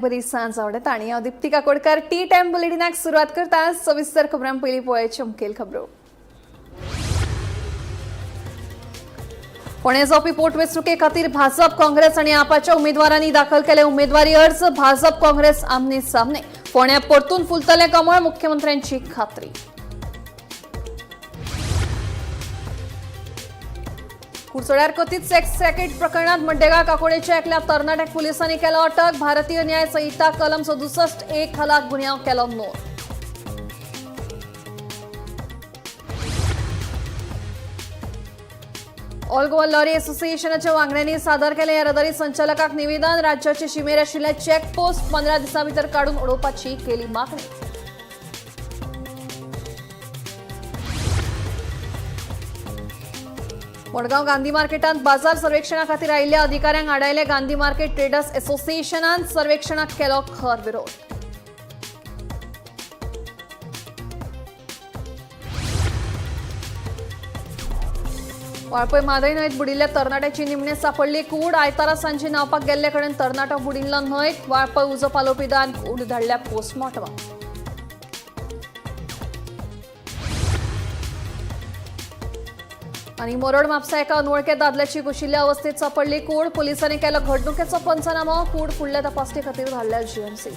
बरी सांज आवडटा आनी हांव दीप्ती काकोडकर टी टायम बुलेटिनाक सुरवात करता. सविस्तर खबरां पयलीं पळोवया मुखेल खबरो. फोंड्या जावपी पोटवेंचणुके खातीर भाजप, काँग्रेस आनी आपाच्या उमेदवारांनी दाखल केले उमेदवारी अर्ज. भाजप काँग्रेस आमने सामने. फोंड्या परतून फुलतलें कमळ, मुख्यमंत्र्यांची खात्री. कुरसोड्यार कथीत सेक्स रॅकेट प्रकरणात मड्डेगांव काकोडेच्या एकल्या तरणाट्याक पुलिसांनी केलो अटक. भारतीय न्याय संहिता कलम 67(1) खाला गुन्यांव केलो नोंद. ऑल गोवा लॉरी असोसिएशनाच्या वांगड्यांनी सादर केले येरादारी संचालकाक निवेदन. राज्याचे शिमेर आशिल्ले चेकपोस्ट 15 दिसां भितर काडून उडोवपाची केली मागणी. मडगांव गांधी मार्केटांत बाजार सर्वेक्षणा खातीर आयिल्ल्या अधिकाऱ्यांक आडायले. गांधी मार्केट ट्रेडर्स असोसिएशनान सर्वेक्षणाक केलो खर विरोध. वाळपय म्हादय न्हंयत बुडिल्ल्या तरणाट्याची निमणे सापडली कूड. आयतारा सांजे न्हांवपाक गेल्ले कडेन तरणाटो बुडिल्लो न्हंयत. वाळपय उजो पालोवपी दळान कूड धाडल्या पोस्टमॉर्टमाक. आनी मोरड म्हापसा एका अनवळख्या दादल्याची कुशिल्ल्या अवस्थेत सापडली कूड. पोलिसांनी केलो घडणुकेचो पंचनामो. कूड फुडल्या तपासणी खातीर धाडल्या जीएमसी.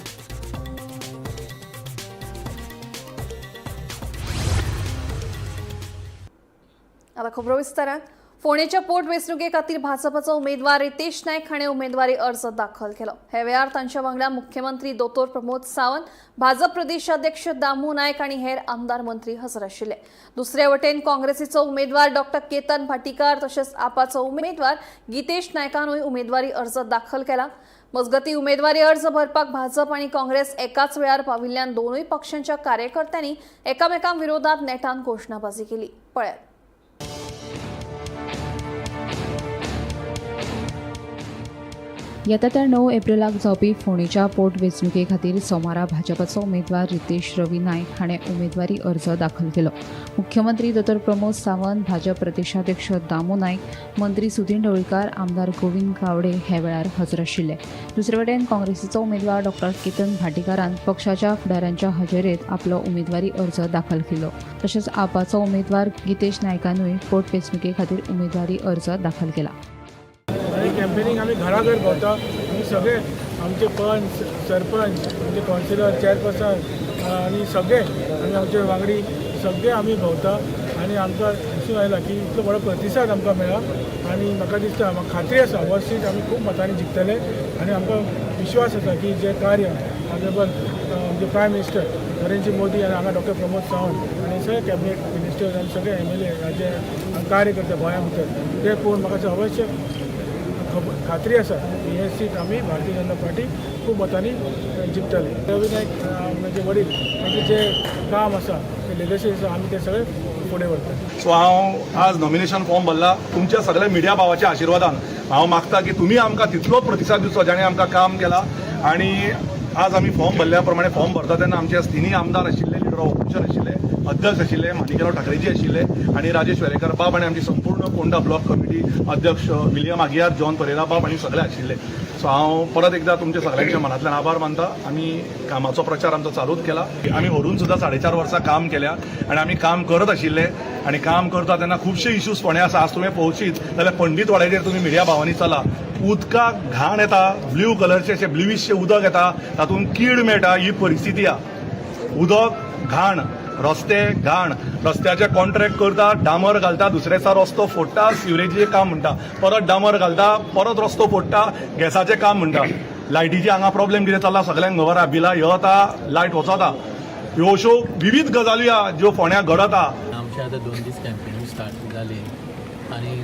आता खबरो विस्तारान. फोंडेच्या पोटवेंचणुके खातीर भाजपाचो उमेदवार रितेश नायक हाणें उमेदवारी अर्ज दाखल केलो. हे वेळार तांच्या वांगडा मुख्यमंत्री दोतोर प्रमोद सावंत, भाजप प्रदेशाध्यक्ष दामू नायक आनी हेर आमदार मंत्री हजर आशिल्ले. दुसरे वटेन काँग्रेसीचो उमेदवार डॉक्टर केतन भाटीकार तशेंच आपाचो उमेदवार गीतेश नायकानूय उमेदवारी अर्ज दाखल केला. मजगती उमेदवारी अर्ज भरपाक भाजप आनी काँग्रेस एकाच वेळार पाविल्ल्यान दोनूय पक्षांच्या कार्यकर्त्यांनी एकामेकां विरोधात नेटान घोशणाबाजी केली. पळयात. येता त्या 9 एप्रिलाक जावपी फोंडेच्या पोटवेंचणुके खातीर सोमारा भाजपाचो उमेदवार रितेश रवी नायक हाणें उमेदवारी अर्ज दाखल केलो. मुख्यमंत्री दोतोर प्रमोद सावंत, भाजप प्रदेशाध्यक्ष दामू नायक, मंत्री सुदिन ढवळीकार, आमदार गोविंद गावडे हे वेळार हजर आशिल्ले. दुसरे वटेन काँग्रेसीचो उमेदवार डॉक्टर केतन भाटीकारान पक्षाच्या फुडाऱ्यांच्या हजेरेंत आपलो उमेदवारी अर्ज दाखल केलो. तशेंच आपाचो उमेदवार गितेश नायकानूय पोटवेंचणुके खातीर उमेदवारी अर्ज दाखल केला. आनी कॅम्पेनींग आमी घराघर भोंवता. आमी सगळे आमचे पंच, सरपंच, आमचे कावन्सिलर, चेअरपर्सन आनी सगळे आमी आमचे वांगडी सगळे आमी भोंवता आनी आमकां दिसून आयला की इतलो बरो प्रतिसाद आमकां मेळ्ळा आनी म्हाका दिसता, म्हाका खात्री आसा, हो सीट आमी खूब मतांनी जिखतले आनी आमकां विश्वास आसा की जें कार्य ऑनरेबल आमचे प्रायम मिनिस्टर नरेंद्र मोदी आनी हांगा डॉक्टर प्रमोद सावंत आनी सगळे कॅबिनेट मिनिस्टर्स आनी सगळे एमएलए जे कार्य करता गोंया भितर तें पळोवन म्हाका अवश्य खात्री आसा की हे सीट आमी भारतीय जनता पार्टी खूब मतांनी जिखतले. रवी नायक म्हणजे वडील तांचें जें काम आसा, तें लेगसी आसा, आमी तें सगळें फुडें व्हरतले. सो हांव आज नॉमिनेशन फॉर्म भरला तुमच्या सगळ्या मिडिया भावाच्या आशिर्वादान. हांव मागता की तुमी आमकां तितलोच प्रतिसाद दिवचो जाणें आमकां काम केलां. आनी आज आमी फॉर्म भरल्या प्रमाणे फॉर्म भरता तेन्ना आमचे तिनूय आमदार आशिल्ले, लिडर ऑफ ऑपोजिशन आशिल्ले, अध्यक्ष आशिल्ले, माणिकराव ठाकरेजी आशिल्ले आनी राजेश वेरेकर बाब आनी आमची संपूर्ण पोंडा ब्लॉक कमिटी अध्यक्ष विलियम आगियार, जॉन परेरा बाब आनी सगळे आशिल्ले. सो हांव परत एकदा तुमच्या सगळ्यांच्या मनांतल्यान आभार मानता. आमी कामाचो प्रचार आमचो चालूच केला. आमी व्हरून सुद्दां 4.5 वर्सां काम केल्या आनी आमी काम करत आशिल्ले आनी काम करता तेन्ना खुबशे इश्यूज फोंड्या आसा. आज तुवें पळोवशीत जाल्यार पंडीत वाड्याचेर तुमी मिडिया भावांनी चला, उदकाक घाण येता, ब्ल्यू कलरचे अशें ब्ल्युइशें उदक येता, तातूंत कीड मेळटा. ही परिस्थिती आहा. उदक घाण, रस्ते घाण, रस्त्याचे कॉन्ट्रॅक्ट करता, डांबर घालता, दुसरे दिसा रस्तो फोडटा, सिवरेजीचें काम म्हणटा, परत डांबर घालता, परत रस्तो फोडटा, गॅसाचें काम म्हणटा. लायटीचे हांगा प्रॉब्लेम कितें चल्ला सगळ्यांक खबर आहा. बिलां येता, लायट वचता. ह्यो अश्यो विवीध गजाली आहा ज्यो फोंड्या घडत आहा. आमचे आतां 2 दीस कॅम्पेनींग स्टार्ट जाली आनी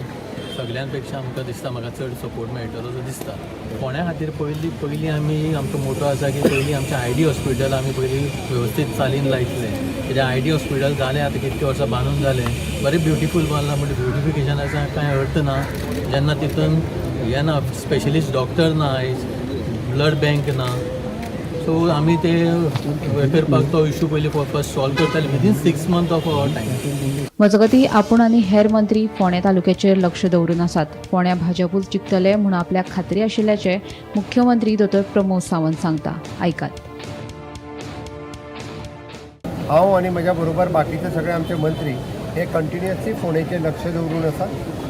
सगळ्यां पेक्षा आमकां दिसता म्हाका चड सपोर्ट मेळटलो सो दिसता. फोंड्या खातीर पयलीं पयलीं आमी आमचो मोटो आसा की पयलीं आमचें आयडी हॉस्पिटल आमी पयलीं वेवस्थीत चालीन लायतले, कित्याक आयडी हॉस्पिटल जालें आतां कितके वर्सां बांदून जालें, बरें ब्युटिफूल बांदलां, म्हणजे ब्युटिफिकेशनाचा कांय अर्थ ना जेन्ना तितून हें ना, स्पेशलिस्ट डॉक्टर ना, ब्लड बँक ना. सो आमी ते हे करपाक तो इशू पयलीं फर्स्ट सॉल्व करताले within 6 month of our time. मजगतीं आपूण आनी हेर मंत्री फोंडें तालुक्याचेर लक्ष दवरून आसात. फोंड्यां भाजपूच जिखतले म्हूण आपल्याक खात्री आशिल्ल्याचें मुख्यमंत्री दोतोर प्रमोद सावंत सांगता. आयकात. हांव आनी म्हज्या बरोबर बाकीचे सगळे आमचे मंत्री हे कंटिन्युअसली फोंडेचेर लक्ष दवरून आसा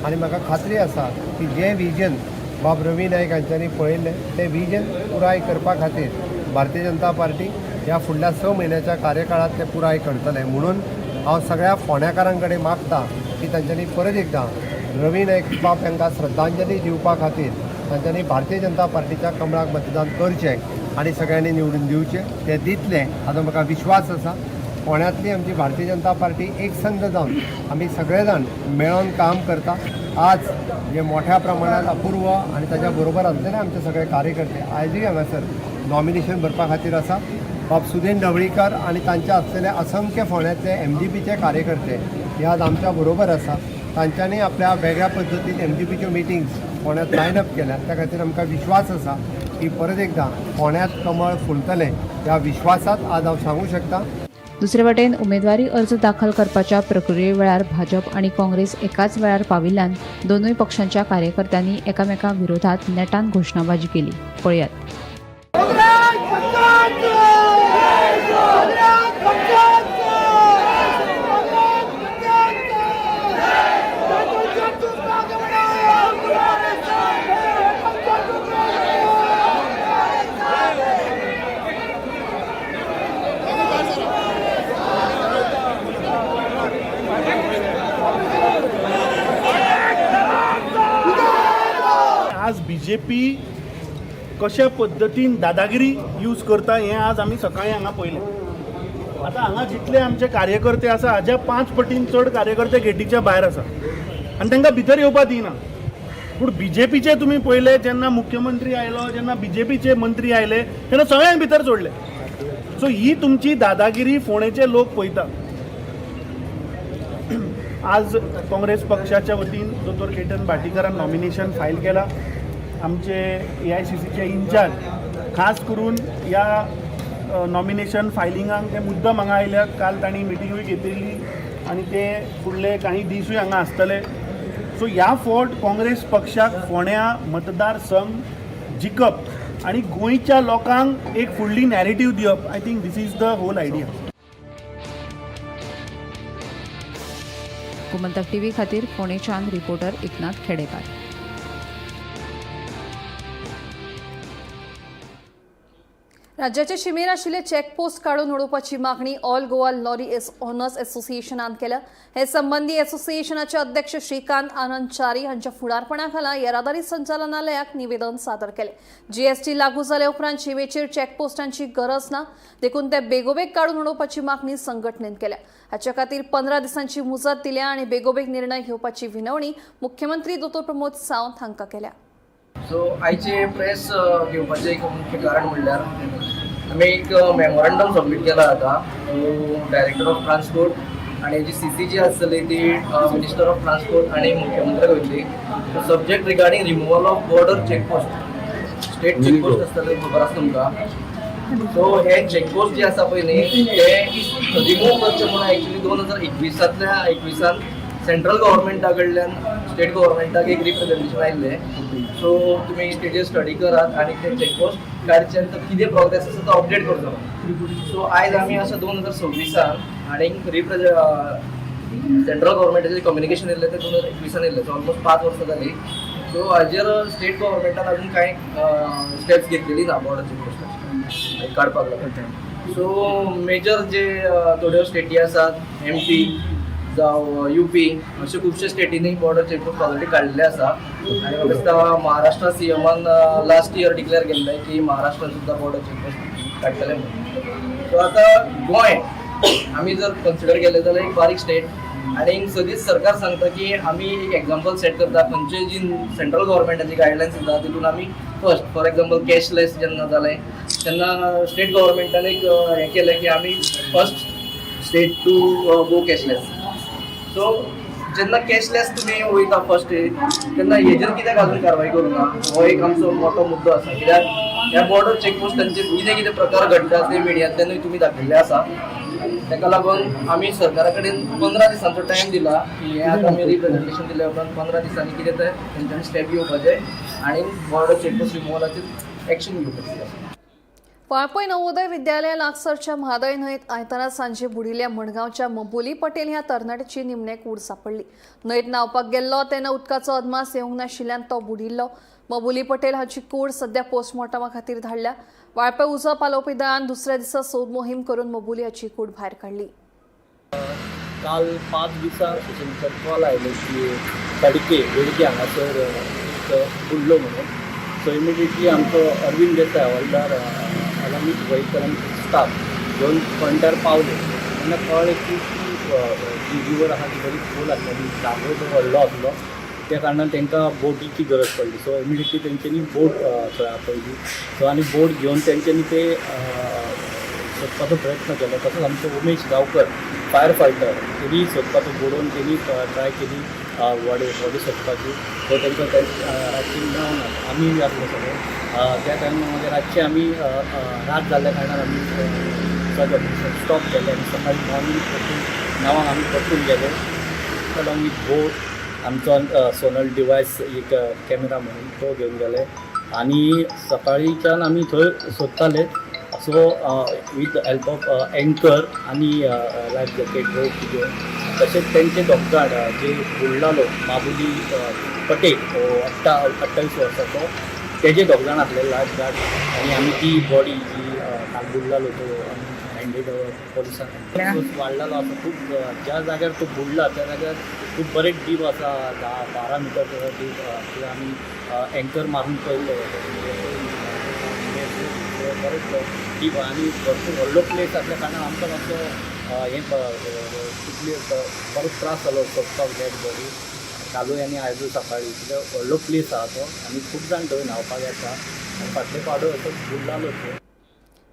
आनी म्हाका खात्री आसा की जें विजन बाब रवी नायक हांच्यांनी पळयल्लें तें विजन पुराय करपा खातीर भारतीय जनता पार्टी ह्या फुडल्या 6 म्हयन्याच्या कार्यकाळांत तें पुराय करतलें. म्हणून हांव सगळ्या फोंड्याकारां कडेन मागता की तांच्यांनी परत एकदां रवी नायक बाब हांकां श्रद्धांजली दिवपा खातीर तांच्यांनी भारतीय जनता पार्टीच्या कमळाक मतदान करचें आनी सगळ्यांनी निवडून दिवचें. ते दितले हाचो म्हाका विश्वास आसा. फोंड्यांतली आमची भारतीय जनता पार्टी एकसंध जावन आमी सगळे जाण मेळोन काम करता. आज जे मोठ्या प्रमाणात अपूर्व आनी ताच्या बरोबर आसलेले आमचे सगळे कार्यकर्ते आयजूय हांगासर नॉमिनेशन भरपा खातीर आसा. बाब सुदीन ढवळीकर आनी तांचे आसलेले असंख्य फोंड्यांतले एमजीपीचे कार्यकर्ते हे आज आमच्या बरोबर आसा. तांच्यांनी आपल्या वेगळ्या पद्दतीन एमजीपीच्यो मिटिंग्स फोंड्यांत लायन अप केल्यात. त्या खातीर आमकां विश्वास आसा की परत एकदां फोंड्यांत कमळ फुलतलें. ह्या विश्वासात आज हांव सांगूं शकता. दुसरे वटेन उमेदवारी अर्ज दाखल करपाच्या प्रक्रिये वेळार भाजप आनी काँग्रेस एकाच वेळार पाविल्ल्यान दोनूय पक्षांच्या कार्यकर्त्यांनी एकामेकां विरोधात नेटान घोशणाबाजी केली. पळयात. आज बीजेपी कशा पद्दतीन दादागिरी यूज करता हें आज आमी सकाळीं हांगा पळयलें. आतां हांगा जितले आमचे कार्यकर्ते आसा हाज्या 5 पटीन चड कार्यकर्ते गेटीच्या भायर आसा आनी तांकां भितर येवपा दिना. पूण बीजेपीचे तुमी पळयले, जेन्ना मुख्यमंत्री आयलो, जेन्ना बीजेपीचे मंत्री आयले तेन्ना सगळ्यांक भितर सोडले. सो ही तुमची दादागिरी फोंडेचे लोक पळयता. आज काँग्रेस पक्षाच्या वतीन दोतोर केतन भाटीकरान नॉमिनेशन फायल केला. आमचे AICCचे इन्चार्ज खास करून ह्या नॉमिनेशन फायलिंगाक ते मुद्दम हांगा आयल्यात. काल तांणी मिटिंगूय घेतिल्ली आनी ते फुडले काही दिसूय हांगा आसतले. सो ह्या फावट काँग्रेस पक्षाक फोंड्या मतदारसंघ जिखप आनी गोंयच्या लोकांक एक फुडली नॅरेटीव दिवप, I think this is the whole idea. Gomantak TV खातीर फोंडेच्यान रिपोर्टर एकनाथ खेडेकार. राज्याचे शिमेर आशिल्ले चेकपोस्ट काडून उडोवपाची मागणी ऑल गोवा लॉरी ओनर्स असोसिएशनान केल्या. हे संबंदी असोसिएशनाचे अध्यक्ष श्रीकांत आनंद चारी हांच्या फुडारपणा खाला येरादारी संचालनालयाक निवेदन सादर केले. जीएसटी लागू जाले उपरांत शिमेचेर चेकपोस्टांची गरज ना, देखून ते बेगोबेग काडून उडोवपाची मागणी संघटनेन केल्या. हाचे खातीर 15 दिसांची मुजत दिल्या आनी बेगोबेग निर्णय घेवपाची विनवणी मुख्यमंत्री दोतोर प्रमोद सावंत हांकां केल्या. सो आयचे प्रेस घेवपाचें एक मुख्य कारण म्हणल्यार आमी एक मेमोरंडम सबमीट केला आतां टू डायरेक्टर ऑफ ट्रान्सपोर्ट आनी जी सी सी जी आसतली ती मिनिस्टर ऑफ ट्रान्सपोर्ट आनी मुख्यमंत्र्याक वयतली. Subject regarding removal of border checkpost, state checkpost आसतले, खबर आसा तुमकां. सो हे चेकपोस्ट जे आसा पळय न्ही, ते रिमूव करचे म्हणून एक्चुली 2021सांतल्या 21सान सेंट्रल गव्हर्मेंटा कडल्यान स्टेट गव्हर्मेंटाक एक रिप्रेझेंटेशन आयिल्लें. सो तुमी तेजेर स्टडी करात आनी ते चेकपोस्ट काडचे आनी तो कितें प्रोग्रेस आसा तो अपडेट करचो. सो आयज आमी आसा 2026सान आनी सेंट्रल गव्हर्मेंटाचें कम्युनिकेशन येयल्लें तें 2021सान येयल्लें. सो ऑलमोस्ट 5 वर्सां जालीं. सो हाजेर स्टेट गव्हर्मेंटान अजून कांय स्टेप्स घेतलेली ना बॉर्डर चेकपोस्टाचेर काडपाक लागून. सो मेजर जे थोड्यो स्टेटी आसात, एमपी जावं युपी, अशे खुबशे स्टेटींनी बॉर्डर चेकपोस्ट ऑलरेडी काडलेले आसा. आनी म्हाका दिसता महाराष्ट्र सीएमान लास्ट इयर डिक्लेअर केल्लें की महाराष्ट्रान सुद्दां बॉर्डर चेकपोस्ट काडटले म्हणून. सो आतां गोंय आमी जर कन्सिडर केलें जाल्यार एक बारीक स्टेट आनी सदींच सरकार सांगता की आमी एक एग्जाम्पल सेट करता. खंयचे जी सेंट्रल गव्हर्मेंटाची गायडलायन्स दिता तितून आमी फर्स्ट, फॉर एग्जाम्पल कॅशलेस जेन्ना जालें तेन्ना स्टेट गव्हर्मेंटान एक हें केलें की आमी first state to go cashless. So जेन्ना कॅशलेस तुमी वयता फर्स्ट तेन्ना हेजेर कित्याक अजून कारवाय करूं ना, हो एक आमचो मोठो मुद्दो आसा. कित्याक ह्या बॉर्डर चेकपोस्टांचेर कितें कितें प्रकार घडटा ते मिडियांतल्यानूय तुमी दाखयल्ले आसा. ताका लागून आमी सरकारा कडेन 15 दिसांचो टायम दिला की हें आतां आमी रिप्रेझेंटेशन दिल्या उपरांत 15 दिसांनी कितें तें तेंच्यांनी स्टेप घेवपाचें आनी बॉर्डर चेकपोस्ट रिमुवलाचेर एक्शन घेवपाची आसा. वाळपय नवोदय विद्यालया लागसरच्या म्हादय न्हंयेत आयतारा सांजे बुडिल्ल्या मडगांवच्या मबोली पटेल ह्या तरणाट्याची निमणे कूड सापडली. न्हंयेत न्हांवपाक गेल्लो तेन्ना उदकाचो अदमास येवंक नाशिल्ल्यान तो बुडिल्लो. मबोली पटेल हाची कूड सध्या पोस्टमॉर्टमा खातीर धाडल्या. वाळपय उजो पालोवपी दळान दुसऱ्या दिसा सोद मोहीम करून मबोली हाची कूड भायर काडली. काल 5 दिसां स्टेशनच्यान कॉल आयलो की साडके वेळगे हांगासर एक बुडलो म्हणून. सो इमिडिएटली आमचो Arvind Desai havaldar along with vehicle आनी स्टाफ घेवन पॉयंटार पावले तेन्ना कळ्ळें की ती जी रिवर आहा ती बरी खोल आसली, जागो तो व्हडलो आसलो, त्या कारणान तांकां बोटीची गरज पडली. सो इमिडिएटली तेंच्यांनी बोट थंय आपयली. सो आनी बोट घेवन तेंच्यांनी ते सोदपाचो प्रयत्न केलो. तसोच आमचो उमेश गांवकर फायर फायटर, तेणी सोदपाचो बुडोवन तेणी ट्राय केली बॉडी बॉडी सोदपाची. सो तांकां रातची 9 आमी आसले सगळे त्या टायमार. मागीर रातचे आमी रात जाल्ल्या कारणान आमी सर्च ऑपरेशन स्टॉप केलें आनी सकाळी मॉर्निंग परतून 9 आमी परतून गेले अलॉंग विथ बोट. आमचो सोनल डिवायस एक कॅमेरा म्हणून तो घेवन गेले आनी सकाळीच्यान आमी थंय सोदताले. So with help of anchor आनी लायफ जॅकेट, रोप घेवन, तशेंच तेंचे दोग जाण जे बुडलालो माबुली पटेल हो 28 वर्साचो, तेजे दोग जाण आसले लायफ गार्ड आनी आमी ती बॉडी जी काल बुडलालो तो आमी हँडेड ओवर पोलिसांक. वाडलेलो आसा खूब. ज्या जाग्यार तो बुडला त्या जाग्यार खूब बरें डीप आसा, 10-12 मिटर डीप. कित्याक आमी एंकर मारून पळयल्ले, बरेंच डीप आनी भरपूर व्हडलो प्लेस आसल्या कारणान आमकां मातसो हें तितली बरोच त्रास जालो सोदपाक डेड बॉडी कालूय आनी आयजूय सकाळी, कित्याक व्हडलो प्लेस आहा तो आनी खूब जाण थंय न्हांवपाक येता आनी फाटले फावट असो बुडलालो थंय.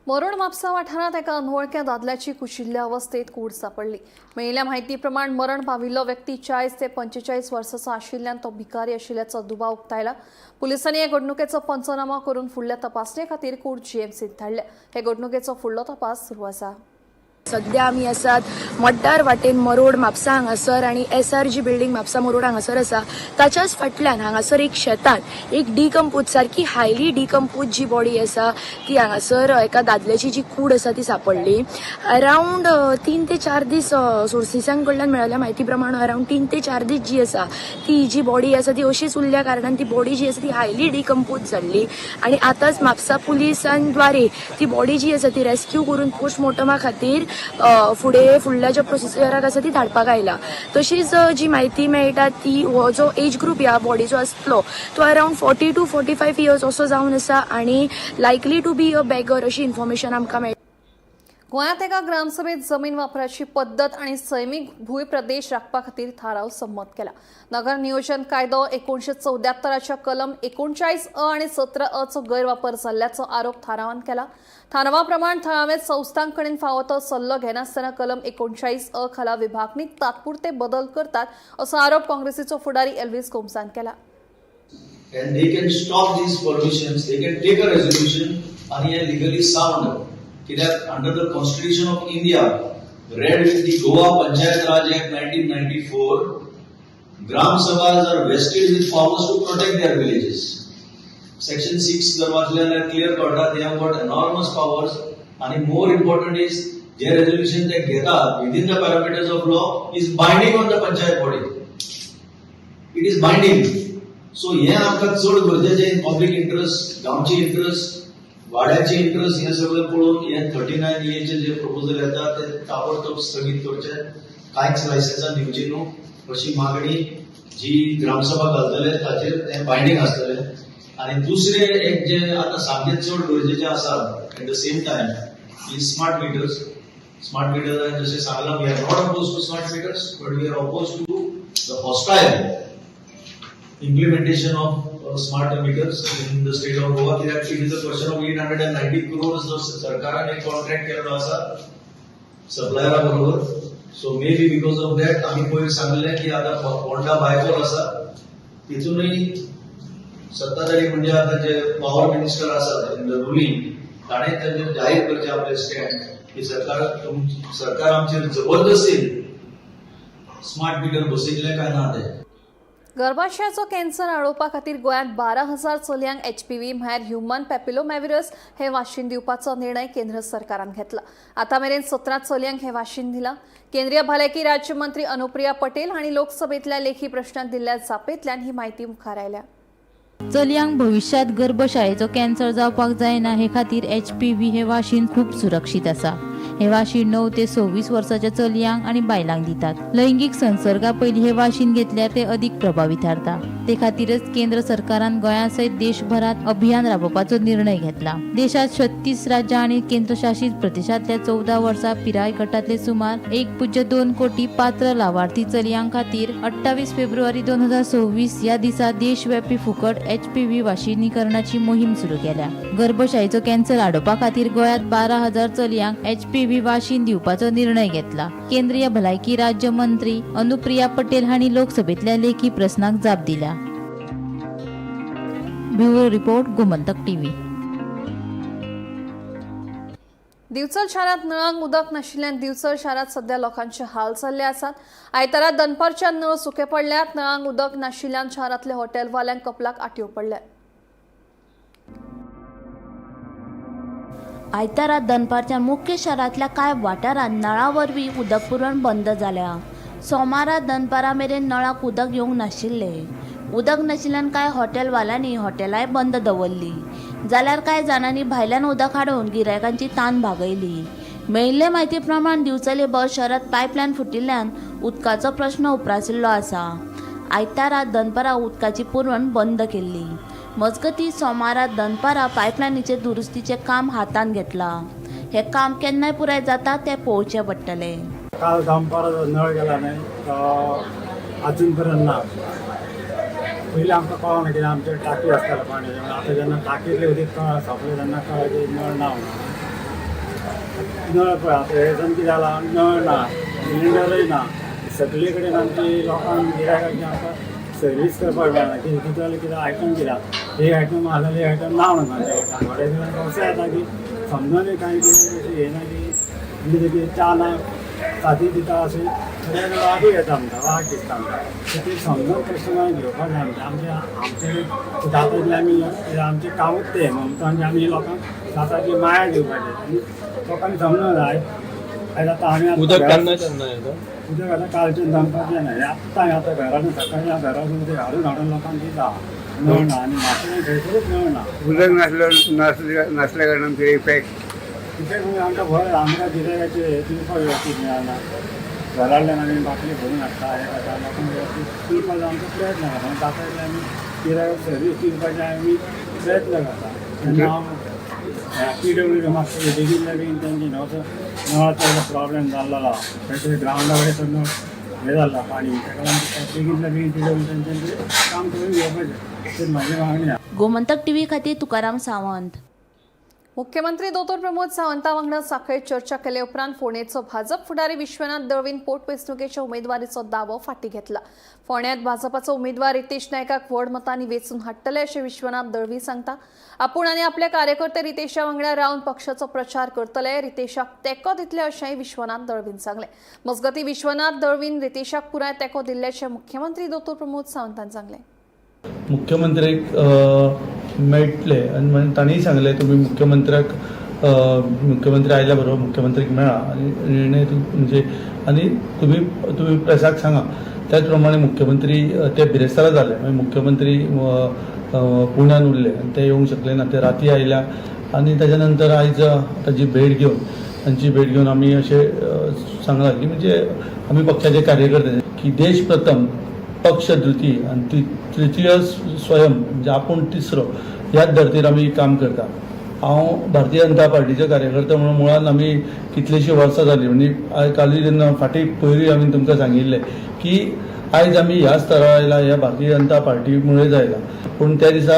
मरोड म्हापसा वाठारांत एका अनवळख्या दादल्याची कुशिल्ल्या अवस्थेत कूड सापडली. मेळिल्ल्या म्हायती प्रमाण मरण पाविल्लो व्यक्ती 40 ते 45 वर्सांचो आशिल्ल्यान तो भिकारी आशिल्ल्याचो दुबाव उक्तायला. पुलिसांनी हे घडणुकेचो पंचनामो करून फुडल्या तपासणे खातीर कूड जीएमसीत धाडल्या. हे घडणुकेचो फुडलो तपास सुरू आसा. सध्या आमी आसात मड्डार वाटेन मरोड म्हापसा हांगासर आनी एसआरजी बिल्डींग म्हापसा मरोड हांगासर आसा. ताच्याच फाटल्यान हांगासर एक शेतान एक डिकम्पोज, सारकी हायली डिकम्पोज जी बॉडी आसा ती हांगासर एका दादल्याची जी कूड आसा ती सापडली. अरावंड 3 ते 4 दीस, सोर्सिसां कडल्यान मेळिल्ल्या म्हायती प्रमाण अरावंड 3 ते 4 दीस जी आसा ती जी बॉडी आसा ती अशीच उरल्या कारणान ती बॉडी जी आसा ती हायली डिकम्पोज जाल्ली आनी आतांच म्हापसा पुलिसांद्वारे ती बॉडी जी आसा ती रेस्क्यू करून पोस्टमॉर्टमा खातीर फुडें फुडल्या ज्या प्रोसिजराक आसा ती धाडपाक आयला. तशीच जी म्हायती मेळटा ती हो जो एज ग्रूप ह्या बॉडीचो आसलो तो around 40 to 45 years असो जावन आसा आनी likely to be a beggar अशी इन्फॉर्मेशन आमकां मेळटा. गोंयांत एका ग्रामसभेत जमीन वापराची पद्दत आनी सैमीक भूंय प्रदेश राखपा खातीर थाराव संमत केला. नगर नियोजन कायदो 1974च्या कलम 39 अ आनी 17 अ चो गैरवापर जाल्ल्याचो आरोप थारावान केला. थारावा प्रमाण थळाव्या संस्थांकडेन फावो तो सल्लो घेनासतना कलम 39 अ खाला विभागणीत तात्पुरते बदल करतात असो आरोप काँग्रेसीचो फुडारी एल्विस गोम्सान केला. And they can stop these permissions, they can take a resolution आणि हे legally sound कित्याक under the Constitution of India read with the Goa Panchayat Raj Act 1994, Gram Sabhas are vested with powers to protect their villages. Section 6 जर वाचले जाल्यार clear कळटा they have got enormous powers आणि more important is J resolution ते घेतात within the parameters of law is binding on the panchayat body. It is binding. So हे आमकां चड गरजेचें इन पब्लीक इंट्रस्ट, गांवचे इंट्रस्ट, वाड्याचे इंट्रस्ट, हे सगळें पळोवन हे 39 एचे जे प्रपोजल येता ते ताबडतोब स्थगीत करचे, कांयच लायसन्सां दिवची न्हू अशी मागणी जी ग्रामसभा घालतले ताचेर तें बायंडींग आसतलें. आनी दुसरें एक जे आतां सामकें चड गरजेचें आसा at the same time is smart meters. Smart meter, जशें सांगलां, we are not oppose to smart meters, but we are oppose to the hostile implementation of smart meters in the state of Goa, कित्याक it is a question of 890 crores जो सरकारान एक contract केल्लो आसा सप्लायरा बरोबर. So maybe because of that आमी पयर सांगलें की आतां पोंडा बायपोल आसा, तितूनय सत्ताधारी म्हणजे आता जे पॉवर मिनिस्टर आसात इन the ruling, ताणें तांचेर जाहीर करचें आपलें स्टँड की सरकार आमचेर जबरदस्तीन स्मार्ट मिटर बसयतलें काय ना तें. गर्भाशयाचो कॅन्सर आडोवपा खातीर गोंयांत 12,000 चलयांक एचपीव्ही म्हळ्यार ह्युमन पॅपिलोमॅव्हिरस हे वाशीन दिवपाचो निर्णय केंद्र सरकारान घेतला. आतां मेरेन 17 चलयांक हे वाशीन दिलां. केंद्रीय भलायकी राज्यमंत्री अनुप्रिया पटेल हांणी लोकसभेंतल्या लेखी प्रश्नाक दिल्ल्या जापेंतल्यान ही म्हायती मुखार आयल्या. चलयांक भविश्यांत गर्भशायेचो कॅन्सर जावपाक जायना हे खातीर एचपीव्ही हे वाशीन खूब सुरक्षीत आसा. हे वाशीन 9 ते 26 वर्साच्या चलयांक आनी बायलांक दितात. लैंगीक संसर्गा पयलीं हे वाशीन घेतल्यार ते अदीक प्रभावी थारता. ते खातीरच केंद्र सरकारान गोंया सयत देशभरात अभियान राबोवपाचो निर्णय घेतला. देशात 36 राज्यां आनी केंद्रशासीत प्रदेशांतल्या 14 वर्सां पिराय गटांतले सुमार 1.2 कोटी पात्र लावार्थी चलयां खातीर 28 फेब्रुवारी 2026 ह्या दिसा देशव्यापी फुकट एचपीव्ही वाशिनीकरणाची मोहीम सुरू केल्या. गर्भशायेचो कॅन्सर आडोवपा खातीर गोंयांत 12,000 चलयांक एचपीव्ही वाशीन दिवपाचो निर्णय घेतला. केंद्रीय भलायकी राज्य मंत्री अनुप्रिया पटेल हांणी लोकसभेतल्या लेखी प्रस्नाक जाप दिल्या. Bureau report, Gomantak TV. Divchal शारांत नळांक उदक नाशिल्ल्यान दिवचल शारांत सध्या लोकांचे हाल जाल्ले आसात. आयतारा दनपारच्या नळ सुके पडल्यात. नळांक उदक नाशिल्ल्यान शारांतल्या हॉटेलवाल्यांक कपलाक आटयो पडल्यात. आयतारा दनपारच्या मुख्य शारांतल्या कांय वाठारांत नळा वरवीं उदक पुरवण बंद जाल्या. सोमारा दनपारा मेरेन नळाक उदक येवंक नाशिल्लें. उदक नाशिल्ल्यान कांय हॉटेलवाल्यांनी हॉटेलांय बंद दवरली, जाल्यार कांय जाणांनी भायल्यान उदक हाडून गिरायकांची तान भागयली. मेळिल्ले म्हायती प्रमाण दिवचले बस शहरांत पायपलायन फुटिल्ल्यान उदकाचो प्रश्न उप्रासिल्लो आसा. आयतारा दनपारां उदकाची पुरवण बंद केल्ली. मजगतीं, सोमारा दनपारां पायपलायनीचे दुरुस्तीचें काम हातांत घेतलां. हें काम केन्ना पुराय जाता तें पळोवचें पडटलें. काल दनपारां नळ गेला न्हय, तो अजून पर्यंत ना. पयलीं आमकां कळना कित्याक आमचे टाकी आसताले पाणी. आतां जेन्ना टाकींतलें उदीक सोंपलें तेन्ना कळ्ळें की नळ ना म्हणून. नळ पळय, आतां हेजन कितें जालां, नळ ना, सिलिंडरूय ना. सगळे कडेन आमची लोकांक गिरायकांची आमकां सर्वीस करपाक मेळना. कितें कितें जालें, कितें आयटम कित्याक एक आयटम आसलें, एक आयटम ना म्हणून सांगता. थोडे जाणांक अशें जाता की समजून कांय कितें अशें येना की म्हणजे कितें च्या ना सादी दिता, अशें थोडे वागूय येता आमकां, वाग दिसता आमकां. सो ते समजून कस्टमरांक घेवपाक जाय. आमचें आमचें जाता तितलें आमी, आमचें कामूच तें ममता, आमी लोकांक जाता ती माया दिवपाची आनी लोकांनी समजूंक जाय. आयज आतां आमी उदक केन्ना केन्ना येता? उदक आतां कालच्यान दनपारचें ना. आत्तां आतां घरान सकाळीं घरान उदक हाडून हाडून लोकांक दिता. नळ ना आनी म्हापशें थंयसरूच नळ ना. उदक नासल्या कारणान कितें इफेक्ट? इफेक्ट म्हणजे आमकां बरें, आमकां गिरायकाचें पिवपाक व्यवस्थीत मेळना. घरांतल्यान आमी बाटली भरून हाडटा, हें करता. लोकांक व्यवस्थीत पिवपाचो आमचो प्रयत्न करता. जाता तितलें आमी गिरायकाक सर्वीस दिवपाचे आमी प्रयत्न करता. तेन्ना हांव पीडब्ल्यूडी मागता, बेगीन बेगीन तेंची न्हू नळाचो प्रॉब्लेम जाल्लो आहा थंय थंय ग्रावंडा कडेन, तो नळ हें जाल्ला पाणी, ताका लागून बेगीन बेगीन पीडब्ल्यू तेंच्यांनी काम करून घेवपाचें, ते म्हाजी मागणी आहा. गोमंतक टीव्ही खातीर तुकाराम सावंत. मुख्यमंत्री दोतोर प्रमोद सावंता वांगडा सांखळे चर्चा केले उपरांत फोंडेचो भाजप फुडारी विश्वनाथ दळवीन पोटवेंचणुकेच्या उमेदवारीचो दावो फाटीं घेतला. फोंड्यांत भाजपाचो उमेदवार रितेश नायकाक व्हड मतांनी वेंचून हाडटले अशें विश्वनाथ दळवी सांगता. आपूण आनी आपले कार्यकर्ते रितेशा वांगडा रावन पक्षाचो प्रचार करतले, रितेशाक तेंको दितले अशेंय विश्वनाथ दळवीन सांगलें. मजगतीं, विश्वनाथ दळवीन रितेशाक पुराय तेंको दिल्ल्याचें मुख्यमंत्री दोतोर प्रमोद सावंतान सांगलें. मुख्यमंत्र्याक मेळटले आनी मागीर तांणीय सांगलें, तुमी मुख्यमंत्र्याक, मुख्यमंत्री आयल्या बरोबर मुख्यमंत्रीक मेळा आनी निर्णय म्हणजे आनी तुमी तुमी प्रेसाक सांगा. त्याच प्रमाणे मुख्यमंत्री ते बिरेस्तारा जाले. मागीर मुख्यमंत्री पुण्यान उरले आनी ते येवंक शकले ना. ते राती आयल्या आनी ताच्या नंतर आयज ताजी भेट घेवन, तांची भेट घेवन आमी अशें सांगलां की म्हणजे आमी पक्षाचे कार्यकर्ते की देश प्रथम, पक्ष द्वितीय आनी तृतीय स्वयं, म्हणजे आपूण तिसरो, ह्याच धर्तीर आमी काम करता. हांव भारतीय जनता पार्टीचे कार्यकर्ते म्हणून मुळान आमी कितलींशीं वर्सां जालीं, म्हणजे कालूय जेन्ना फाटीं पयरूय आमी तुमकां सांगिल्लें की आयज आमी ह्या स्तरार आयला, ह्या भारतीय जनता पार्टी मुळेच आयला. पूण त्या दिसा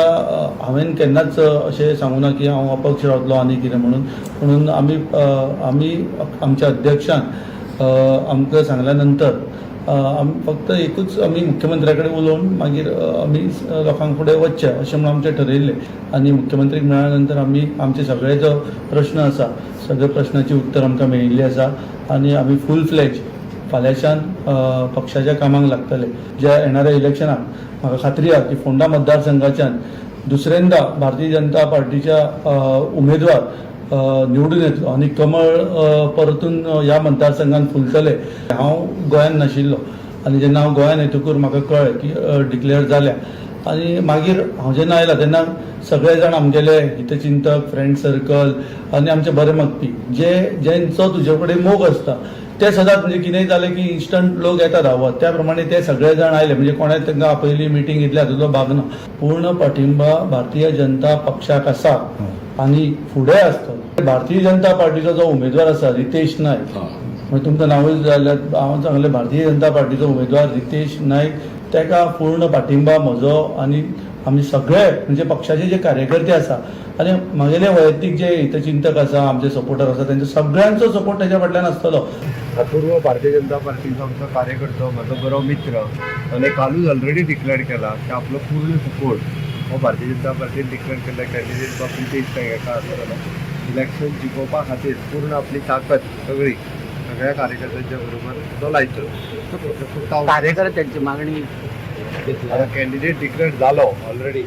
हांवें केन्नाच अशें सांगूं ना की हांव अपक्ष रावतलो आनी कितें म्हणून. म्हणून आमी आमी आमच्या अध्यक्षान आमकां सांगल्या नंतर फक्त एकूच आमी मुख्यमंत्र्या कडेन उलोवन मागीर आमी लोकांक फुडें वचचें अशें म्हणून आमचें ठरयल्लें आनी मुख्यमंत्रीक मेळ्ळ्या नंतर आमी आमचे सगळे जो प्रश्न आसा सगळे प्रश्नाची उत्तर आमकां मेळिल्ली आसा आनी आमी फूल फ्लॅज फाल्यांच्यान पक्षाच्या कामाक लागतले. ज्या येणाऱ्या इलेक्शनाक म्हाका खात्री आहा की फोंडा मतदारसंघाच्यान दुसऱ्यांदा भारतीय जनता पार्टीच्या उमेदवार निवडून येतलो आनी कमळ परतून ह्या मतदारसंघात फुलतले. हांव गोंयांत नाशिल्लो आनी जेन्ना हांव गोंयांत येतकूर म्हाका कळ्ळें की डिक्लेअर जाल्या आनी मागीर हांव जेन्ना आयला तेन्ना सगळे जाण आमगेले हितचिंतक, फ्रेंड सर्कल आनी आमचे बरे मागपी जे जेंचो तुजे कडेन मोग आसता ते सदांच म्हणजे कितेंय जालें की इन्स्टंट लोक येता धांवत, त्या प्रमाणे ते सगळे जाण आयले. म्हणजे कोणें तांकां आपयली मिटींग घेतली हातूंतलो भाग ना. पूर्ण पाठिंबा भारतीय जनता पक्षाक आसा आनी फुडें आसतलो. भारतीय जनता पार्टीचो जो उमेदवार आसा रितेश नायक, म्हणजे तुमकां नांवूय जाल्यार हांव सांगलें, भारतीय जनता पार्टीचो उमेदवार रितेश नायक ताका पूर्ण पाठिंबा म्हजो आनी आमी सगळे म्हणजे पक्षाचे जे कार्यकर्ते आसा आनी म्हगेले वैयक्तीक जे हितचिंतक आसा, आमचे सपोर्टर आसा, तेंचो सगळ्यांचो सपोर्ट तेज्या फाटल्यान आसतलो. अपूर्व भारतीय जनता पार्टीचो आमचो कार्यकर्तो, म्हजो बरो मित्र आनी कालूच ऑलरेडी डिक्लेअर केला की आपलो पूर्ण सपोर्ट हो भारतीय जनता पार्टीन डिक्लेअर केल्ल्या कॅन्डिडेट बाब रितेश नायक हाका आसतलो. इलेक्शन जिखोवपा खातीर पूर्ण आपली ताकद सगळी सगळ्या कार्यकर्त्यांच्या बरोबर तो लायतलो. कार्यकर्त्यांची मागणी आता कॅन्डिडेट डिक्लेअर जालो ऑलरेडी.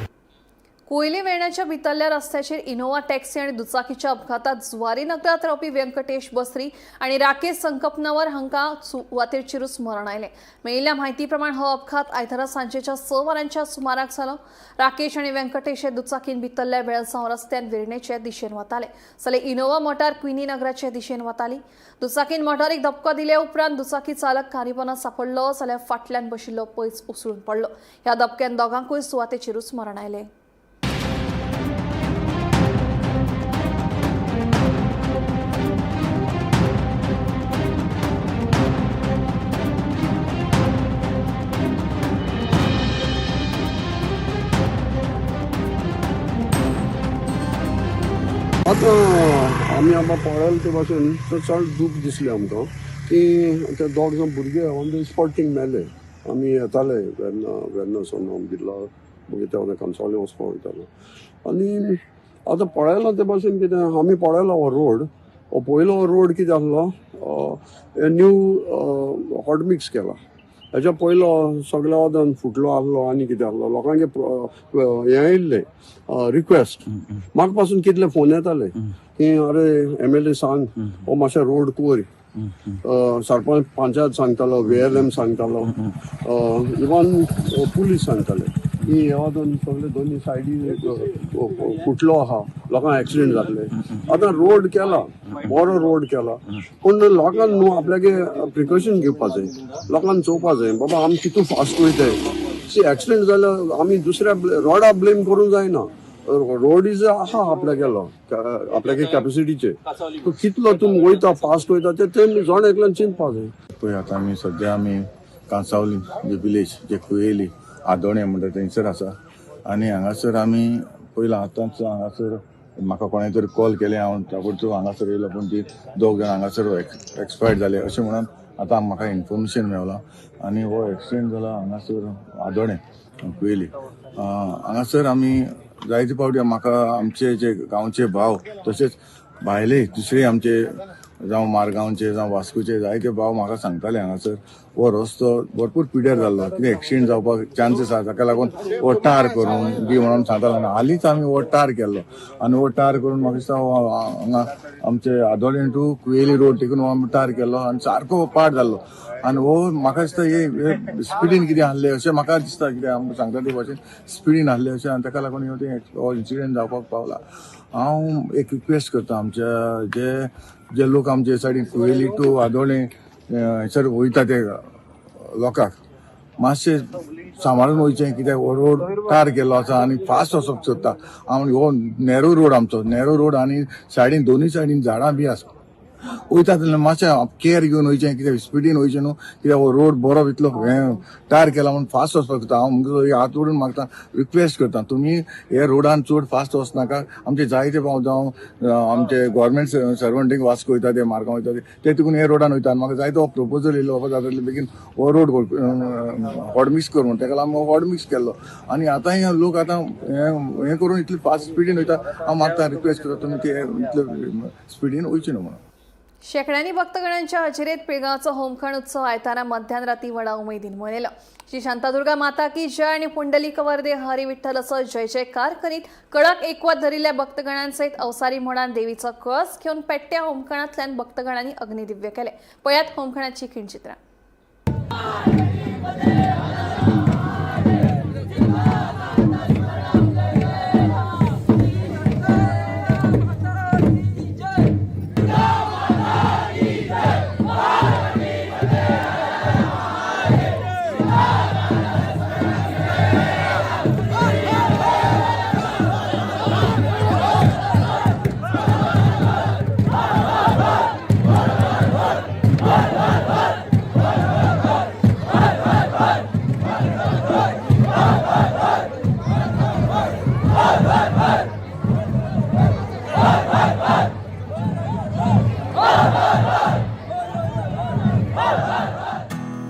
कोयली वेर्ण्याच्या भितरल्या रस्त्याचेर इनोव्हा टॅक्सी आणि दुचाकीच्या अपघातात जुवारी नगरात रावपी व्यंकटेश बसरी आणि राकेश संकपनवर हांकां सुवातेचेरूच मरण आयलें. मेळिल्ल्या म्हायती प्रमाण हो अपघात आयतारा सांजेच्या 6 वरांच्या सुमाराक जालो. राकेश आनी व्यंकटेश हे दुचाकीन भितरल्या वेळसांव रस्त्यान वेर्णेचे दिशेन वताले जाल्यार इनोव्हा मोटार क्विनी नगराचे दिशेन वताली. दुचाकीन मोटारीक धपको दिले उपरांत दुचाकी चालक कारीपना सापडलो जाल्यार फाटल्यान बशिल्लो पयस उसळून पडलो. ह्या धपक्यान दोगांकूय सुवातेचेरूच मरण आयलें. आतां आमी आमकां पळयलें ते भाशेन चड दूख दिसलें आमकां की ते दोग जाण भुरगे ऑन the spot थिंग मेले. आमी येताले वेर्ना वेर्नासून आमी बिर्ला मागीर ते कांसावले वचपाक वयतालो आनी आतां पळयलां ते भाशेन कितें आमी पळयलो हो रोड, हो पयलो रोड कितें आसलो न्यू हॉट मिक्स केला. हेच्या पयलो सगळ्या वादान फुटलो आहलो आनी कितें आहलो लोकांचे हें आयिल्लें रिक्वेस्ट. म्हाका पासून कितले फोन येताले की अरे एमएलए सांग हो मातशें रोड कोर, सरपंच पंचायत सांगतालो, व्हीएलएम सांगतालो, इवन पुलीस सांगताले की हे वादन सगळे दोनी सायडी फुटलो आहा, लोकांक एक्सिडेंट जातले. आतां रोड केला, बरो रोड केला, पूण लोकांक न्हू आपल्यागे प्रिकॉशन घेवपा जाय, लोकांक चोवपा जाय बाबा आमी कितू फास्ट वयताय. सी एक्सिडेंट जाल्यार आमी दुसऱ्या रोडा ब्लेम करूंक जायना. रोड is आहा आपल्यागेलो आपल्यागे कॅपॅसिटीचे, कितलो तूं वयता फास्ट वयता ते जण एकल्यान चिंतपा जाय. पळय आतां आमी सद्या आमी कांसावली जे विलेज जे कुयेली आदोणे म्हणटा थंयसर आसा आनी हांगासर आमी पयलीं आतांच हांगासर म्हाका कोणें तरी कॉल केलें, हांव ताबडतोब हांगासर येयलो पूण ती दोग जाण हांगासर एक्सपायर्ड जाले अशें म्हणून आतां म्हाका इन्फॉर्मेशन मेवलां. आनी हो एक्सिडेंट जाला हांगासर आदोणे कुयेली. हांगासर आमी जायते फावटी म्हाका आमचे जे गांवचे भाव तशेंच भायले दुसरे आमचे जावं मारगांवचे जावं वास्कोचे जायते भाव म्हाका सांगताले हांगासर हो रस्तो भरपूर पिड्यार जाल्लो, कितें एक्सिडेंट जावपाक चान्सीस आसा, ताका लागून हो टार करून बी म्हणून सांगताले. आनी हालींच आमी हो टार केल्लो आनी हो टार करून म्हाका दिसता हांगा आमचे आदोळें टू कुवेली रोड देखून हो आमी टार केल्लो आनी सारको पाड जाल्लो. आनी हो म्हाका दिसता हे स्पिडीन कितें आहले अशें म्हाका दिसता, कितें आमकां सांगता ते भाशेन स्पिडीन आहले अशें आनी ताका लागून हो इन्सिडंट जावपाक पावला. हांव एक रिक्वेस्ट करता आमच्या जे जे लोक आमचे सायडीन कुवेली टू आदोळें हयसर वयता ते लोकांक मातशें सांबाळून वयचें, कित्याक हो रोड टार केल्लो आसा आनी फास्ट वचप सोदता. आनी हो नॅरो रोड आमचो नॅरो रोड आनी सायडीन दोनूय सायडीन झाडां बी आसा. वयता तेन्ना मातशें केअर घेवन वयचें, कित्याक स्पिडीन वयचें न्हू, कित्याक हो रोड बरो इतलो हें टायर केला म्हणून फास्ट वचपाक जाता. हांव मुगे हात जोडून मागता, रिक्वेस्ट करता, तुमी हे रोडान चड फास्ट वचनाका. आमचे जायते पावट जावं आमचे गव्हर्मेंट सर्वंटीक वास्को वयता, ते मार्गां वयता, ते तिकून हे रोडान वयता. आनी म्हाका जायतो प्रपोजल येयलो बाबा जाता तितले बेगीन हो रोड हॉट मिक्स कर म्हणून, तेका लागून हॉट मिक्स केल्लो. आनी आतांय लोक आतां हें करून इतले फास्ट स्पिडीन वयता. हांव मागता, रिक्वेस्ट करता, तुमी ते इतले स्पिडीन वयचे न्हू म्हणून. शेकड्यांनी भक्तगणांच्या हजेरीत पिळगांवचो होमखण उत्सव आयतारा मध्यान राती व्हडा उमेदीन मनयलो. श्री शांतादुर्गा माता की जय आणि पुंडलीक वरदे हरी विठ्ठल असो जय जयकार करीत कडक एकवत धरिल्ल्या भक्तगणांसहित अवसारी म्हणान देवीचो कळस घेवन पेट्ट्या होमखणांतल्यान भक्तगणांनी अग्निदिव्य केले. पळयात होमखणाची खिणचित्रां.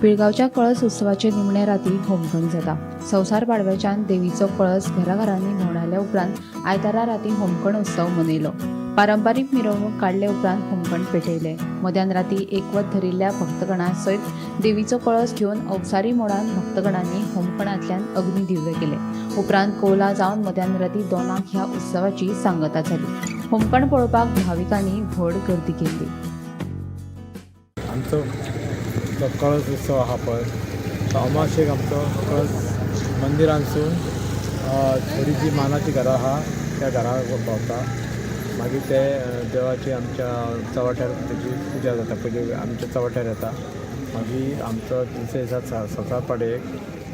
पिळगांवच्या कळस उत्सवाचे निमणे राती होमखण जाता. संवसार पाडव्याच्यान देवीचो कळस घराघरांनी भोंवडायल्या उपरांत आयतारा राती होमखण उत्सव मनयलो. पारंपारीक मिरवणूक काडले उपरांत होमखण पेटयले. मध्यान राती एकवत धरिल्ल्या भक्तगणां सयत देवीचो कळस घेवन अवसारी मोडान भक्तगणांनी होमखणांतल्यान अग्निदिव्य केले. उपरांत कोला जावन मध्यान राती 2 ह्या उत्सवाची सांगता जाली. होमखण पळोवपाक भाविकांनी व्हड गर्दी केल्ली. आमचो जो कळस उत्सव आहा पळय, तो अमाशेक आमचो कळस मंदिरांसून थोडी जी मानाची घरां आहा त्या घरा पावता. मागीर ते देवाची आमच्या चव्हाट्यार तेजी पुजा जाता, पयली आमच्या चव्हाट्यार येता. मागीर आमचो दुसरे दिसा सोसापाडयेक,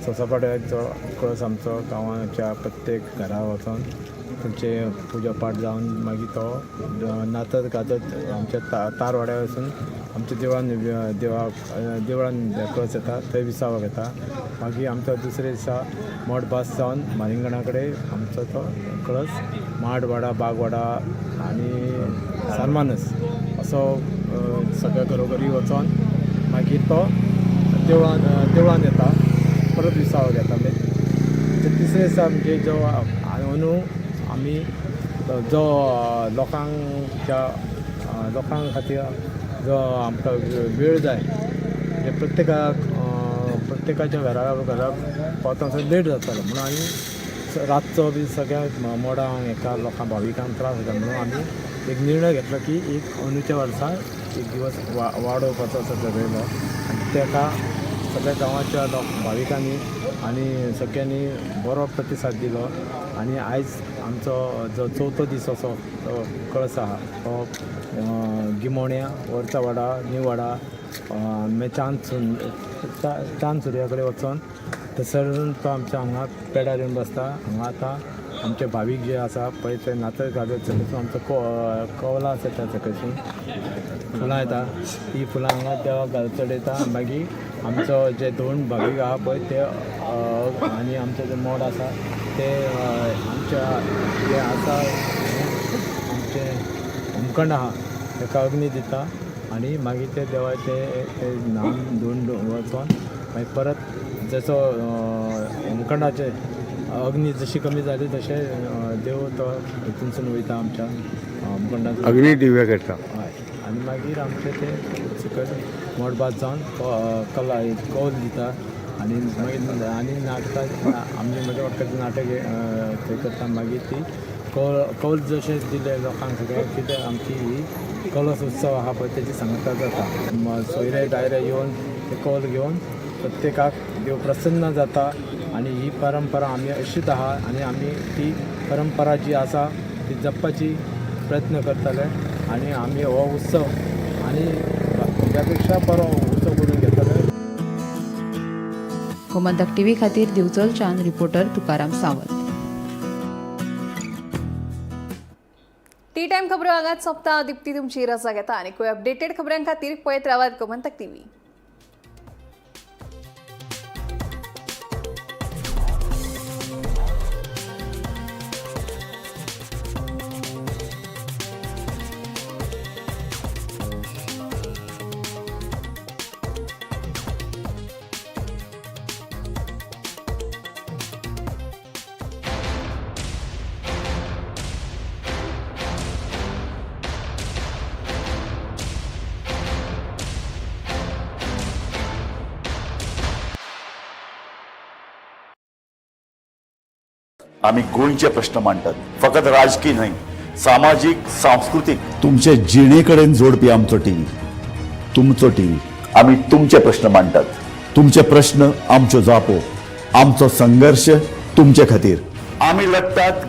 सोसापाडयेक जो कळस आमचो गांवाच्या प्रत्येक घरा वचोन थंयचे पुजा पाठ जावन मागीर तो नाचत गाजत आमच्या तारवाड्यार वचून आमच्या देवळान देवळान कळस येता, थंय विसावक येता. मागीर आमचो दुसरे दिसा मठ भास जावन म्हालिंगणा कडेन आमचो तो कळस माडवाडा, बागवाडा आनी सारमानस असो सगळ्या घरोघरी वचोन मागीर तो देवळान येता, परत विसावक येता. म्हणजे तिसरे दिसा म्हणजे जो अंदू आमी जो लोकांच्या लोकां खातीर जो आमकां वेळ जाय, म्हणजे प्रत्येकाच्या घरा घरा पावता लेट जातालो म्हणून आमी रातचो बी सगळ्या मोडांक हेका लोकांक भाविकांक त्रास जाता म्हणून आमी एक निर्णय घेतलो की एक अंदूच्या वर्सा एक दिवस वाडोवपाचो असो ठरयलो. आनी तेका सगळ्या गांवाच्या भाविकांनी आनी सगळ्यांनी बरो प्रतिसाद दिलो. आनी आयज आमचो जो चवथो दीस असो तो कळस आहा तो गिमोण्या, वरचावाडा, निवाडा, मागीर चांद सुर्या कडेन वचोन थंयसर तो आमच्या हांगा पेडार येवन बसता. हांगा आतां आमचे भावीक जे आसा पळय ते नाचत गाजत सकयसून आमचो कवलां आसा त्या सकयसून फुलां येता, ती फुलां हांगा देवाक चडयता. मागीर आमचो जे दोन भावीक आहा पळय ते आनी आमचे जे मोड आसा ते आमच्या जे आसा आमचें होमखण आहा ताका अग्नी दिता आनी मागीर ते देवाचे ते न्हाण धुवन वचोन मागीर परत जसो होमखणाचे अग्नी जशी कमी जाली तशें देव तो हितूनसून वयता आमच्या होमखंडान अग्नी दिव्य करता. हय, आनी मागीर आमचें ते सकयल मोडभात जावन कला कौल दिता. आनी मागीर आनी नाटकां आमचे म्हज्या वाटकाचें नाटक थंय करता. मागीर ती कौल जशें दिलें लोकांक सगळ्यांक कितें आमची ही कलस उत्सव आहा पळय तेजी सांगता जाता. सोयरे दायरे येवन ते कौल घेवन प्रत्येकाक देव प्रसन्न जाता. आनी ही परंपरा आमी अशीच आहा आनी आमी ती परंपरा जी आसा ती जपपाची प्रयत्न करतले. आनी आमी हो उत्सव आनी ह्या पेक्षा बरो उत्सव करून घेतले. गोमंतक टीव्ही खातीर दिवचलच्यान reporter Tukaram Sawant. Tea time prime खबरो हांगाच सोंपता. दीप्ती तुमची रजा घेता आनी अपडेटेड खबरां खातीर पळयत रावात गोमंतक टीव्ही. आमी गोंयचे प्रश्न मांडटात, फकत राजकी न्हय, सामाजीक, सांस्कृतीक, तुमचे जिणे कडेन जोडपी आमचो टीव्ही, तुमचो टीव्ही. आमी तुमचे प्रश्न मांडटात, तुमचे प्रश्न आमच्यो जापो, आमचो संघर्श तुमचे खातीर. आमी लढटात.